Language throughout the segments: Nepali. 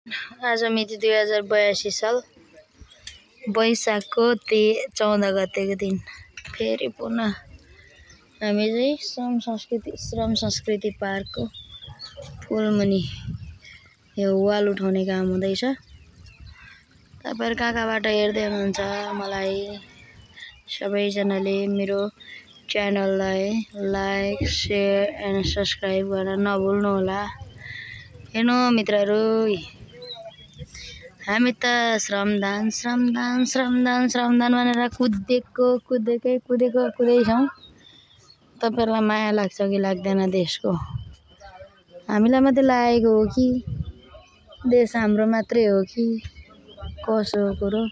आज मिति 2082 साल वैशाखको 14 गतेको दिन फेरि पुनः हामी चाहिँ श्रम संस्कृति पार्कको फुलमुनि यो वाल उठाउने काम हुँदैछ। तपाईहरु कहाँबाट हेर्दै हुनुहुन्छ मलाई सबैजनाले मेरो च्यानललाई लाइक शेयर एन्ड सब्स्क्राइब गर्न नभुल्नु होला। हेर्नु मित्रहरु, हामी त श्रमदान भनेर कुदेकै छौं। तपाईहरुलाई माया लाग्छ कि लाग्दैन देशको? हामीलाई मात्रै लागेको हो कि देश हाम्रो मात्रै हो कि कसो कुरो?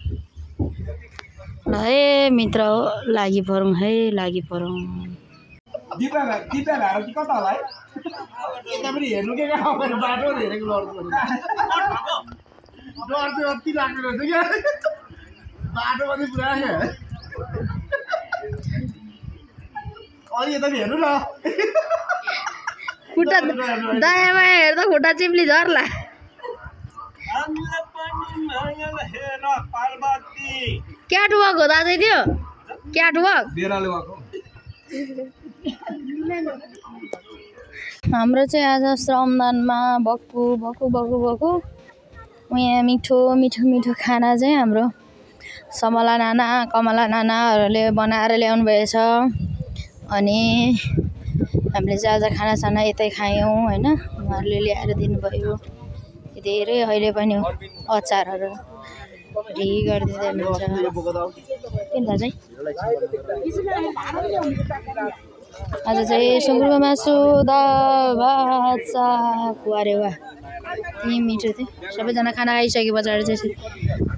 ल हे मित्र हो, लागि परौं है, लागि परौं। दिपा भाइ कता होला है? यता पनि हेर्नु के बाटो हेरेको लड्छु। डर चाहिँ अति लाग्दो रहेछ क्या, बाटो पनि पुरा क्या। अलि यता पनि हेर्नु न, खुट्टा दायाँ बायाँ हेर्दा खुट्टा चिप्ली झर्ला। क्याटवक हो दाजु त्यो, क्याटवक बेराले भएको। हाम्रो चाहिँ आज श्रमदानमा भक्कु यहाँ मिठो खाना चाहिँ हाम्रो समला नाना कमला नानाहरूले बनाएर ल्याउनु भएछ। अनि हामीले चाहिँ आज खानासाना यतै खायौं हैन, उहाँहरूले ल्याएर दिनुभयो। धेरै अहिले पनि अचारहरू रेडी गरिदिँदै हुनुहुन्छ। किन दाजु आज चाहिँ सुँगुरको मासु, दाल भात साग, अरे वाह यति मिठो थियो। सबैजना खाना खाइसके पछाडि चाहिँ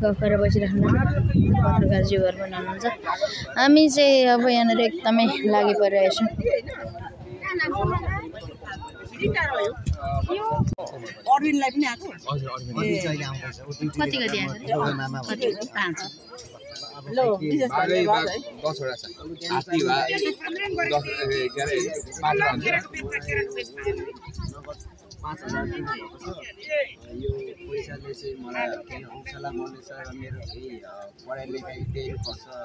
गफ गरेर बसिराख्नु पत्रकारज्यूहरू पनि हुनुहुन्छ। हामी चाहिँ अब यहाँनिर एकदमै लागि परिरहेछौँ। अरविनलाई पनि आएको? हजुर, अरविन चाहिँ आउँदैछ। कति आएको? 5 लो विशेष गरी 10 वटा छ। हात्ती भा 10 11 5 हुन्छ। 5000 दिनुभएको छ। यो पैसाले चाहिँ मलाई केही औषला मर्नेछ र मेरो केही पढाइ लेखाइ केही खर्चहरू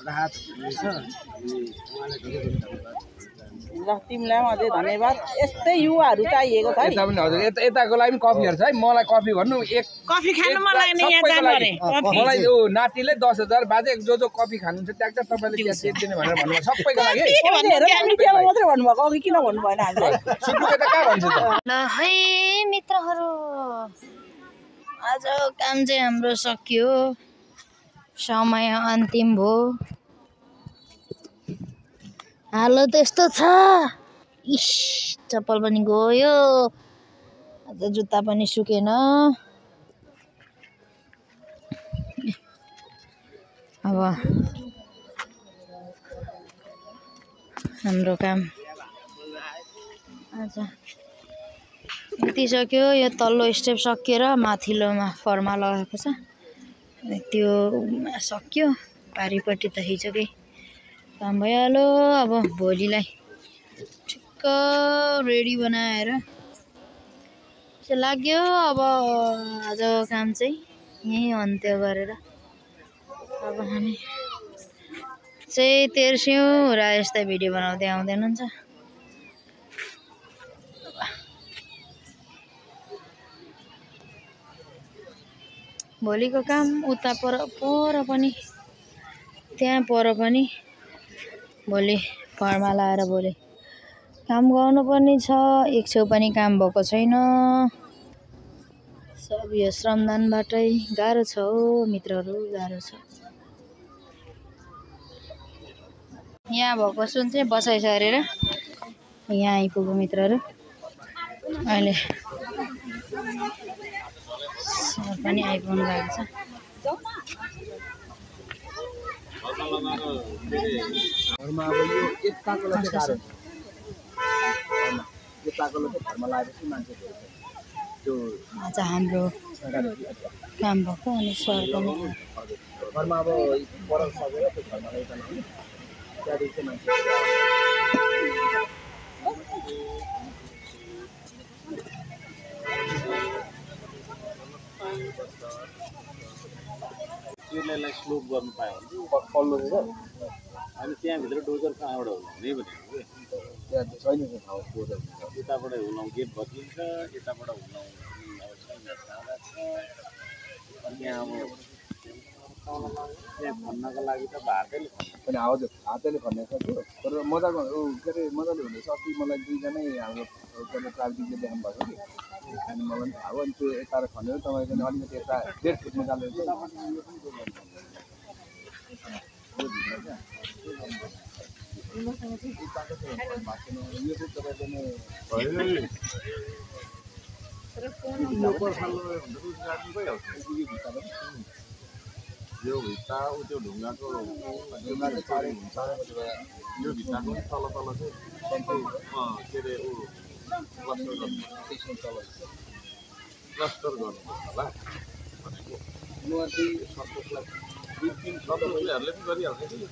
राहत हुनेछ। उहाँलाई धेरै धेरै धन्यवाद। ल तिमीलाई पनि अझै धन्यवाद। यस्तै युवाहरू चाहिएको छ। यता पनि हजुर, यताको लागि पनि कफीहरू छ है। मलाई कफी भन्नु एक कफी खानु मन लाग्ने यहाँ जानु अरे। मलाई यो नातिले 10,000 बाजे जो कफी खानुहुन्छ ट्याक्टर तपाईले त्यहाँ सेट दिने भनेर भन्नु सबैको लागि। मिडियामा मात्रै भन्नुभएको, अघि किन भन्नु भएन हामीलाई? सुटुकै त कहाँ भन्छ त? ल है मित्रहरू, आज काम चाहिँ हाम्रो सकियो, समय अन्तिम भयो। हालत यस्तो छ, इस चप्पल पनि गयो, आज जुत्ता पनि सुकेन। अब हाम्रो काम आज यति सक्यो। यो तल्लो स्टेप सकिएर माथिल्लोमा फर्मा लगाएको छ, त्यो सक्यो। पारिपट्टि त हिजोकै काम भइहाल्यो। अब भोलिलाई ठिक्क रेडी बनाएर चाहिँ लाग्यो। अब आज काम चाहिँ यहीँ अन्त्य गरेर अब हामी चाहिँ तेर्स्यौँ र यस्तै भिडियो बनाउँदै आउँदै हुनुहुन्छ। भोलिको काम उता पर पनि त्यहाँ पर पनि भोलि फर्मा लाएर भोलि काम गर्नुपर्ने छ। एक छेउ पनि काम भएको छैन। सब यो श्रमदानबाटै गाह्रो छ हो मित्रहरू, गाह्रो छ। यहाँ भएको सुन चाहिँ बसाइ सरेर यहाँ आइपुग्यो मित्रहरू। अहिले सर पनि आइपुग्नु भएको छ। घरमा अब यो एकताको लागि गाह्रो छ। एकताको लागि घरमा लागेपछि मान्छे त्यो आज हाम्रो काम भएको अनि सर पनि घरमा अब पढाइ सकेर त्यो घरमा ल्याइदिनु त्यहाँदेखि चाहिँ मान्छे गर्नु पायो भने पल्लो छ अनि त्यहाँभित्र डोजर कहाँबाट हुने भनेको त्यहाँ छैन त्यो ठाउँ बोर्डर यताबाट हुलाउँ गेट भत्किन्छ यताबाट हुलाउँ अब छैन सारा छ अनि यहाँ अब त्यहाँ खन्नको लागि त भातैले अनि हजुर हातैले खन्ने सक्यो तर मजाको के अरे मजाले हुँदैछ अस्ति मलाई दुईजनै हाम्रो प्राविधिकले देखाउनु भएको कि अनि मलाई पनि थाहा भयो अनि त्यो यता खनेर तपाईँको अलिकति यता 1.5 फुट निकालेर चाहिँ यो भित्ता त्यो ढुङ्गाको चारै हुन्छ यो भित्ताको तल तल चाहिँ के अरे क्लस्टर गर्नु होला भनेको सन्तोषहरूले पनि गरिहाल्छ कि यो त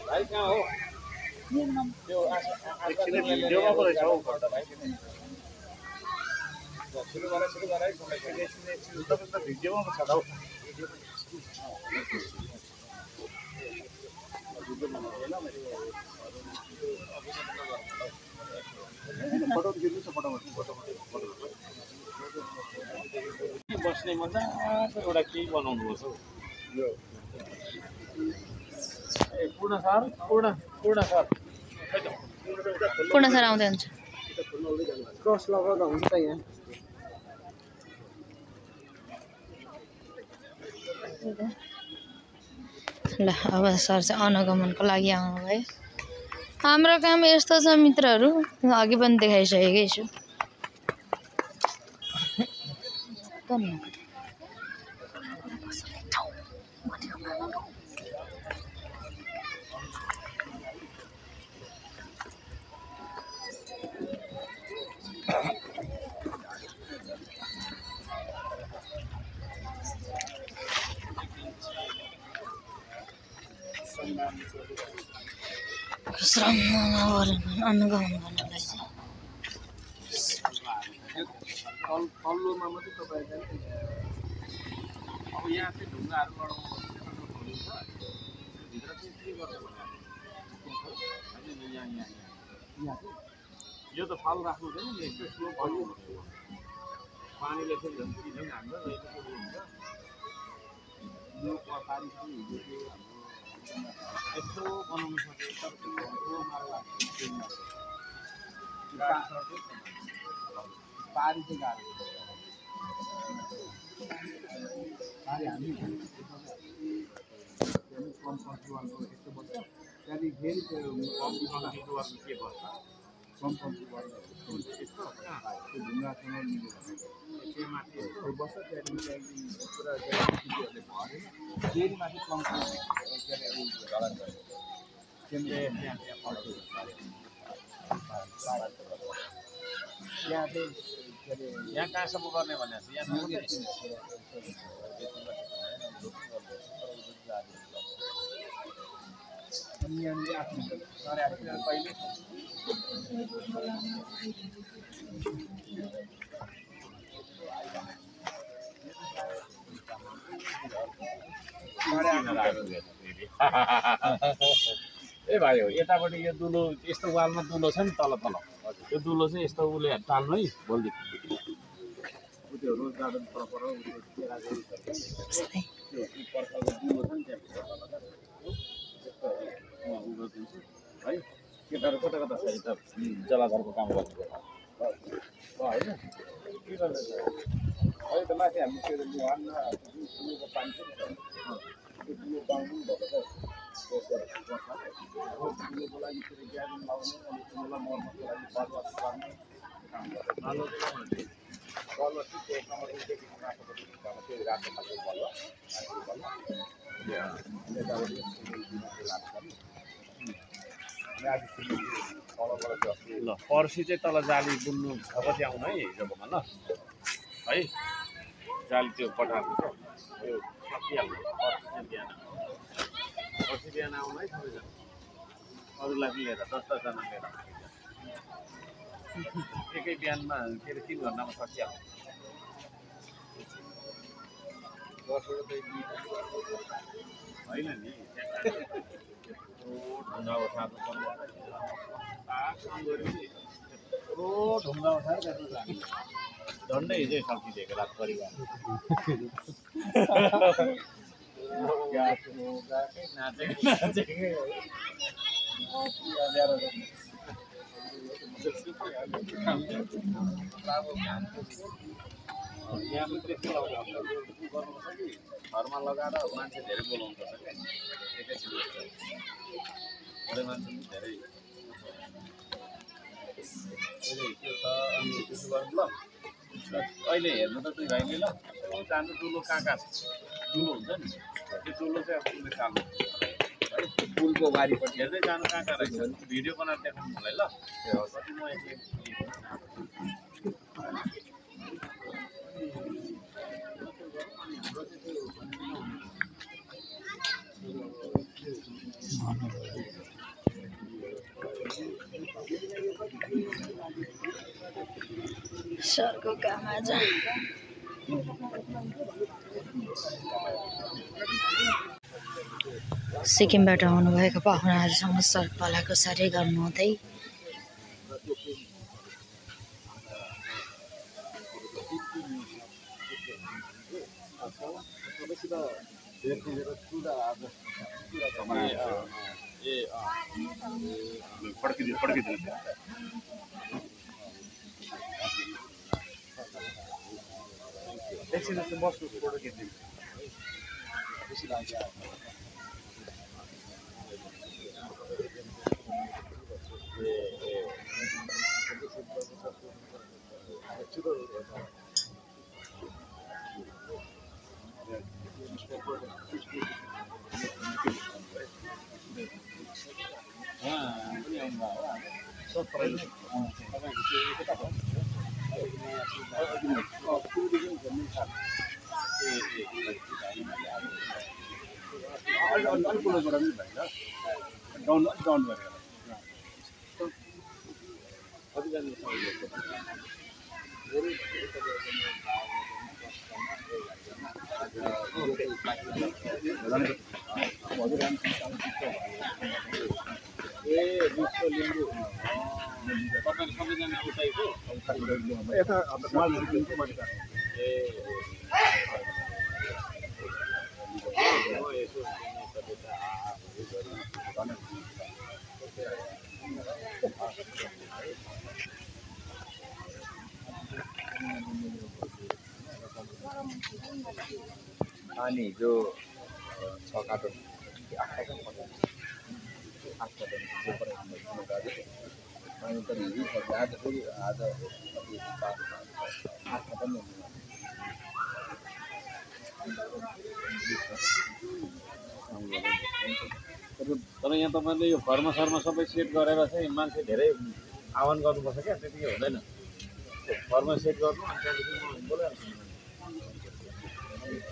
भाइ कहाँ हो त्यो भिडियोमा पो रहेछ हौ भाइ सुरु गराइ तपाईँ त भिडियोमा पो छ त हौ फोटो खिच्नु छ बस्ने मजाको एउटा केही बनाउनु पर्छ हौ यो पूर्ण सर पूर्ण सर आउँदै हुन्छ क्रस लगाउँदा हुन्छ त यहाँ ल अब सर चाहिँ अनुगमनको लागि आउनुभयो हाम्रो काम यस्तो छ मित्रहरू अघि पनि देखाइसकेकै छु अनुगमन गर्नलाई चाहिँ तल्लोमा मात्रै तपाईँले अब यहाँ चाहिँ ढुङ्गाहरू भित्र चाहिँ के गर्छ भने यो त फाल राख्नु हुँदैन नि यस्तो स्लो भयो पानीले चाहिँ झन् चिजो पनि हान्छ र यस्तो हुन्छ यो पानी पनि हिजो यस्तो बनाउनु सक्यो तर पारी चाहिँ गाह्रो पारी हामी यस्तो बस्छ त्यहाँदेखि फेरि त्यो के बस्छ यस्तो त्यो ढुङ्गासँग मिलेर त्यो माथि बस्छ त्यहाँदेखि पुरा केटीहरूले भरेन फेरि माथि पम्प के अरे ढलान गर्छ त्यहाँ चाहिँ के अरे यहाँ कहाँसम्म गर्ने भनेको छ यहाँ यहाँनिर 8 मिटर 8.5 मिटर पहिले ए भाइ हो यतापट्टि यो दुलो यस्तो वालमा दुलो छ नि तल तल त्यो दुलो चाहिँ यस्तो उसले टाल्नु है भोलिदेखि त्यो रोज गार्डन पर है केटाहरू कता कता छ त जलाधारको काम गर्नु होइन के गर्दैछ अहिले त माथि हामी त्यो वानमा ठुलोको पानी छ नि त्यो ठुलो बाउनु भएको छ ठुलोको लागि फेरि ग्याबिन लाउने अनि ठुलोलाई मर्नको लागि बालुवा पार्ने काम गर्छ बलुवा चाहिँ त्यो कमर्सियलदेखि माथिपट्टि त्यो रातो खालको बलुवा ल पर्सि चाहिँ तल जाली बुन्नु पछि आउनु है हिजोकोमा ल है जाली त्यो पठाएको छ यो सकिहाल्नु पर्सि बिहान आउनु है सबैजना अरूलाई पनि लिएर 10-10 जना लिएर एकै बिहानमा के अरे 3 घन्टामा सकिहाल्नु होइन नि ढुङ्गा उठाएको ढुङ्गा उठाएर त्यसमा जाने झन्डै हिजै सकिदिएको रात परिवार नाचेकै यहाँ पनि त्यस्तै लगाउँछ गर्नुपर्छ कि घरमा लगाएर मान्छे धेरै बोलाउनुपर्छ क्या एकैछिन धेरै मान्छे पनि धेरै त्यो छ अनि त्यसो गर्नु ल अहिले हेर्नु त दुई भाइले ल जानु डुलो कहाँ छ डुलो हुन्छ नि त्यो डुलो चाहिँ अब उसले चाल्नु है पुलको वारिपट्टि हेर्दै जानु कहाँ रहेछ भिडियो बनाएर देखाउनु मलाई ल कति म सरको काम आज सिक्किमबाट आउनुभएको पाहुनाहरूसँग सरपलाको साह्रै गर्नु हुँदै फड्किदिनु एकछिन जस्तो बस्नु फोटो खिच्दिनु डाउन गरेर तपाईँले सबैजना उठाइको यता अनि जो 6 कार्टुन 8 कार्टुन अनि त हिरी आज फेरि आज 8 कार्टुन तर यहाँ तपाईँले यो फर्मा सबै सेट गरेर चाहिँ मान्छे धेरै आह्वान गर्नुपर्छ क्या त्यतिकै हुँदैन फर्मा सेट गर्नु अनि त्यहाँदेखि म बोलाइहाल्छु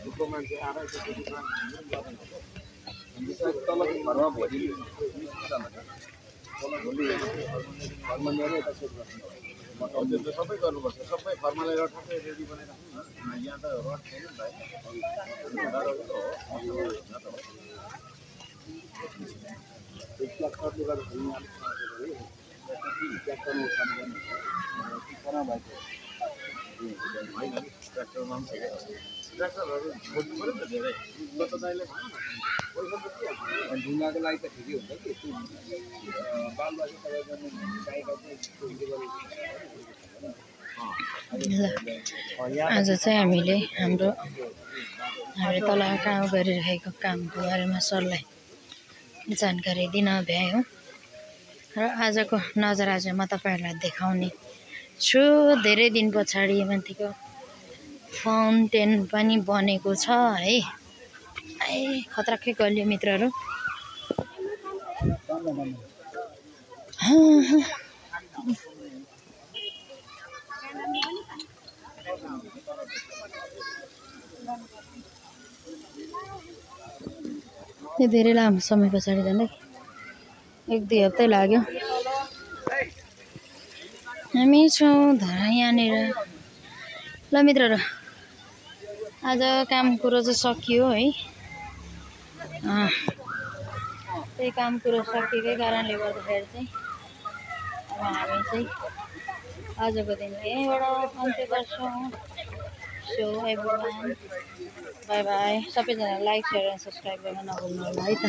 दुःखको मान्छे आएर तल घरमा भोलि घरमा गएर यता सेट गर्नु सबै गर्नुपर्छ सबै फर्मा ल्याएर ठ्याक्कै रेडी बनाइराख्नु न यहाँ त रड छैन नि त होइन ट्र्याक्टरमा पनि ठिकै ट्र्याक्टरहरू खोज्नु पऱ्यो नि त धेरै त दाइले भन्नु न अनि ढुङ्गाको लागि त ठिकै हुन्छ कि बालुवा चाहिँ आज चाहिँ हामीले हाम्रो तल काम गरिरहेको कामको बारेमा सरलाई जानकारी दिन भ्यायौँ र आजको नजारा चाहिँ म तपाईँहरूलाई देखाउने छु धेरै दिन पछाडि माथिको फाउन्टेन पनि बनेको छ है। ए खतराकै गल्यो मित्रहरू। यो धेरै लामो समय पछाडि झन्डै 1-2 हप्ता लाग्यो। हामी छौँ यहाँनिर। ल मित्रहरू, आज काम कुरो चाहिँ सकियो है। त्यही काम कुरो सकिएकै कारणले गर्दाखेरि चाहिँ अब हामी चाहिँ आजको दिनलाई यहीँबाट अन्त्य गर्छौँ। So everyone, by by. सबैजना लाइक, सेयर एन्ड सब्सक्राइब गर्न नभुल्नु होला है त।